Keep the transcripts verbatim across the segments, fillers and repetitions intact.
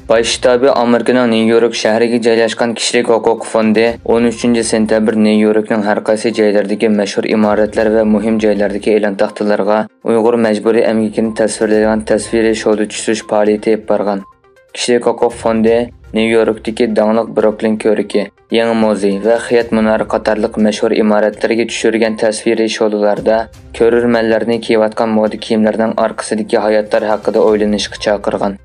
باش شتابى ئامېرىكىنىڭ نيۇ يورك شەھىرىگە جايلاشقان كىشىلىك ھوقۇق فوندى ئون ئۈچىنچى سېنتەبىر نيۇ يوركنىڭ ھەر قايسى جايلىرىدىكى مەشھۇر ئىمارەتلەر ۋە مۇھىم جايلاردىكى ئېلان تاختىلىرىغا ئۇيغۇر مەجبۇرىي ئەمگىكىنى تەسۋىرلەيدىغان تەسۋىرىي شولا چۈشۈرۈش پائالىيىتى ئېلىپ بارغان. كىشىلىك ھوقۇق فوندى نيۇ يوركتىكى داڭلىق بروكلىن كۆۋرۈكى، يېڭى مۇزېي ۋە خىيات مۇنارى قاتارلىق مەشھۇر ئىمارەتلەرگە چۈشۈرگەن تەسۋىرىي شولىلاردا كۆرۈرمەنلەرنى كىيىۋاتقان مودا كىيىملىرىنىڭ ئارقىسىدىكى ھاياتلار ھەققىدە ئويلىنىشقا چاقىرغان.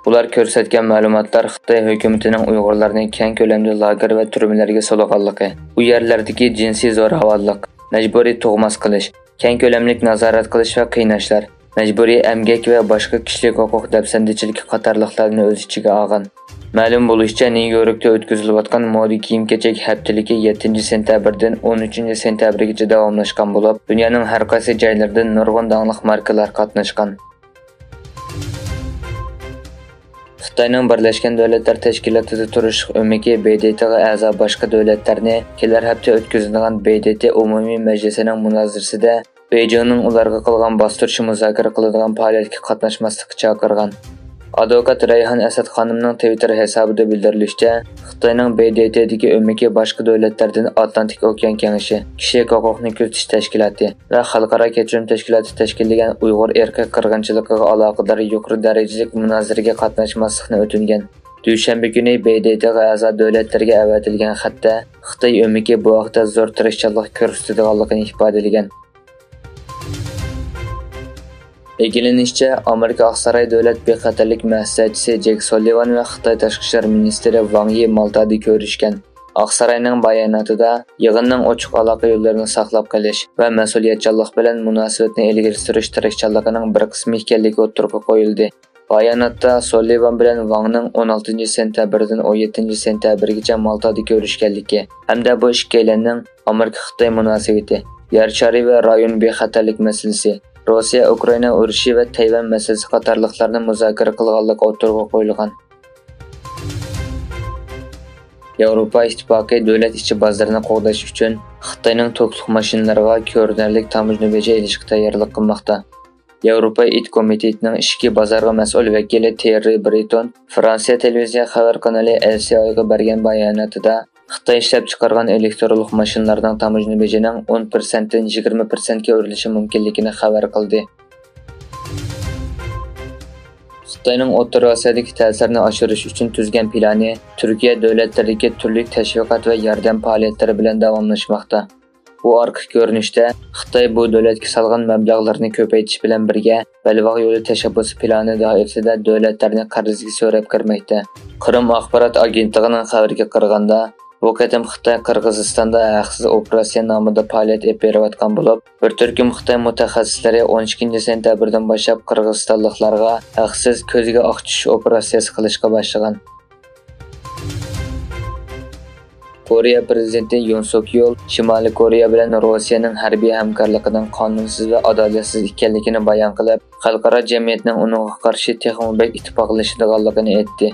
ئۇلار كۆرسەتكەن مەلۇماتلار خىتاي ھۆكۈمىتىنىڭ ئۇيغۇرلارنى كەڭ كۆلەمدە لاگېر ۋە تۈرمىلەرگە سولىغانلىقى، ئۇ يەرلەردىكى جىنسىي زوراۋانلىق، مەجبۇرىي تۇغماس قىلىش، كەڭ كۆلەملىك نازارەت قىلىش ۋە قىيناشلار، مەجبۇرىي ئەمگەك ۋە باشقا كىشىلىك ھوقۇق دەپسەندىچىلىكى قاتارلىقلارنى ئۆز ئىچىگە ئالغان. مەلۇم بولۇشىچە، نيۇ يوركتا ئۆتكۈزۈلۈۋاتقان مودا كىيىم-كېچەك ھەپتىلىكى يەتتىنچى سېنتەبىردىن ئون ئۈچىنچى سېنتەبىرگىچە داۋاملاشقان بولۇپ، دۇنيانىڭ ھەر قايسى جايلىرىدىن نۇرغۇن داڭلىق ماركىلار قاتناشقان. خىتاينىڭ بىرلەشكەن دۆلەتلەر تەشكىلاتىدا تۇرۇشلۇق ئۆمىكى ب د ت غا ئەزا باشقا دۆلەتلەرنى كېلەر ھەپتە ئۆتكۈزۈلىدىغان ب د ت ئومۇمىي مەجلىسىنىڭ مۇنازىرىسىدە بېيجىڭنىڭ ئۇلارغا قىلغان باستۇرۇشى مۇزاكىرە قىلىدىغان پائالىيەتكە قاتناشماسلىققا چاقىرغان. ئادۋوكات رەيھان ئەسەت خانىمنىڭ تىۋىتتېر ھېسابىدا بىلدۈرۈلۈشىچە، خىتاينىڭ ب د ت دىكى ئۆمىكى باشقا دۆلەتلەردىن ئاتلانتىك ئوكيان كېڭىشى، كىشىلىك ھوقۇقنى كۆزىتىش تەشكىلاتى ۋە خەلقئارا كەچۈرۈم تەشكىلاتى تەشكىللىگەن ئۇيغۇر ئىرقىي قىرغىنچىلىقىغا ئالاقىدار يۇقىرى دەرىجىلىك مۇنازىرىگە قاتناشماسلىقنى ئۆتۈنگەن. دۈشەنبە كۈنى ب د ت غا ئەزا دۆلەتلەرگە ئەۋەتىلگەن خەتتە خىتاي ئۆمىكى بۇ ھەقتە زور تىرىشچانلىق كۆرسىتىدىغانلىقىنى ئىپادىلىگەن. ئىگىلىنىشىچە، ئامېرىكا ئاقساراي دۆلەت بىخەتەرلىك مەسلىھەتچىسى جېك سولىۋان ۋە خىتاي تاشقى ئىشلار مىنىستىرى ۋاڭ يى مالتادا كۆرۈشكەن. ئاقساراينىڭ باياناتىدا يىغىننىڭ ئوچۇق ئالاقە يوللىرىنى ساقلاپ قېلىش ۋە مەسئۇلىيەتچانلىق بىلەن مۇناسىۋەتنى ئىلگىرى سۈرۈش تىرىشچانلىقىنىڭ بىر قىسمى ئىكەنلىكى ئوتتۇرىغا قويۇلدى. باياناتتا سولىۋان بىلەن ۋاڭنىڭ ئون ئالتىنچى سېنتەبىردىن ئون يەتتىنچى سېنتەبىرگىچە مالتادا كۆرۈشكەنلىكى ھەمدە بۇ ئىككىيلەننىڭ ئامېرىكا-خىتاي مۇناسىۋىتى، يەر شارى ۋە رايون بىخەتەرلىك مەسىلىسى، روسىيە-ئۇكرائىنا ئۇرۇشى ۋە تەيۋەن مەسىلىسى قاتارلىقلارنى مۇزاكىرە قىلغانلىقى ئوتتۇرىغا قويۇلغان. ياۋروپا ئىتتىپاقى دۆلەت ئىچى بازىرىنى قوغداش ئۈچۈن خىتاينىڭ توكلۇق ماشىنىلىرىغا كۆرۈنەرلىك تاموژنا بېجى ئېلىشقا تەييارلىق قىلماقتا. ياۋروپا ئىت كومىتېتىنىڭ ئىچكى بازارغا مەسئۇل ۋەكىلى تېررى برىتون فرانسىيە تېلېۋىزىيە خەۋەر قانىلى ئېل سى ئاي غا بەرگەن باياناتىدا، خىتاي ئىشلەپچىقارغان ئېلېكترونلۇق ماشىنىلارنىڭ تاموژنا بېجىنىڭ ئون پىرسەنتتىن يىگىرمە پىرسەنتكە ئۆرلىشى مۇمكىنلىكىنى خەۋەر قىلدى. خىتاينىڭ ئوتتۇرا ئاسىيادىكى تەسىرىنى ئاشۇرۇش ئۈچۈن تۈزگەن پىلانى تۈركىيە دۆلەتلىرىدىكى تۈرلۈك تەشۋىقات ۋە ياردەم پائالىيەتلىرى بىلەن داۋاملاشماقتا. بۇ ئارقا كۆرۈنۈشتە خىتاي بۇ دۆلەتكە سالغان مەبلەغلىرىنى كۆپەيتىش بىلەن بىرگە، بەلباغ يولى تەشەببۇسى پىلانى دائىرىسىدە دۆلەتلەرنى قەرزگە سۆرەپ كىرمەكتە. قىرىم ئاخبارات ئاگېنتلىقىنىڭ خەۋىرىگە قارىغاندا، بۇ قېتىم خىتاي قىرغىزىستاندا ھەقسىز ئوپېراتسىيە نامىدا پائالىيەت ئېلىپ بېرىۋاتقان بولۇپ، بىر تۈركۈم خىتاي مۇتەخەسسىسلىرى ئون ئىككىنچى سېنتەبىردىن باشلاپ قىرغىزىستانلىقلارغا ھەقسىز كۆزگە ئاق چۈشۈش ئوپېراتسىيەسى قىلىشقا باشلىغان. كورېيە پىرېزىدېنتى يۇن سۇك يول شىمالىي كورېيە بىلەن روسىيەنىڭ ھەربىي ھەمكارلىقىنىڭ قانۇنسىز ۋە ئادالەتسىز ئىكەنلىكىنى بايان قىلىپ، خەلقئارا جەمئىيەتنىڭ ئۇنىڭغا قارشى تېخىمۇ بەك ئىتتىپاقلىشىدىغانلىقىنى ئېيتتى.